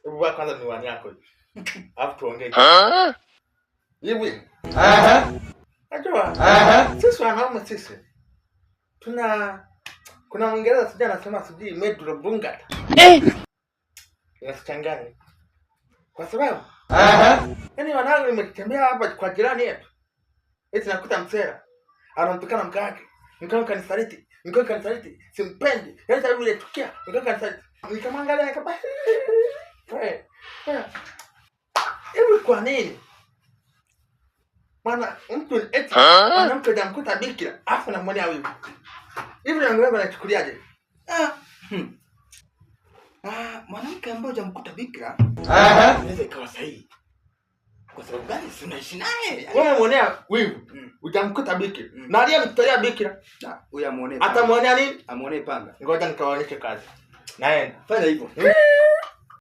Hebu vaa kwanza miwani yako hiyo. Alafu tuongee. Hivi. Najua sisi wanaume sisi tuna kuna Mwingereza sijui anasema sijui medulla oblongata. Inasichanganya. Kwa sababu yaani wanangu, nimetembea hapa kwa jirani yetu. Eti nakuta msera anamtukana mke wake. Mke wangu kanisaliti, mke wangu kanisaliti, simpendi. Yaani sababu ile tukia, mke wangu kanisaliti. Nikamwangalia nikaba. Eh. Eh. Hivi kwa nini? Maana mtu eti mwanamke hajamkuta bikira, afu namwonea wivu. Hivi na wewe unachukuliaje? Ah. Ah, mwanamke ambaye hujamkuta bikira inaweza ikawa sahihi. Kwa sababu gani? Si unaishi naye. Wewe unamwonea wivu. Hujamkuta bikira. Na aliyemtolea bikira Ah, huyu amuonee panga. atamwonea nini? Amuonee panga. Ngoja nikawaonyeshe kazi. Naenda. Fanya hivyo.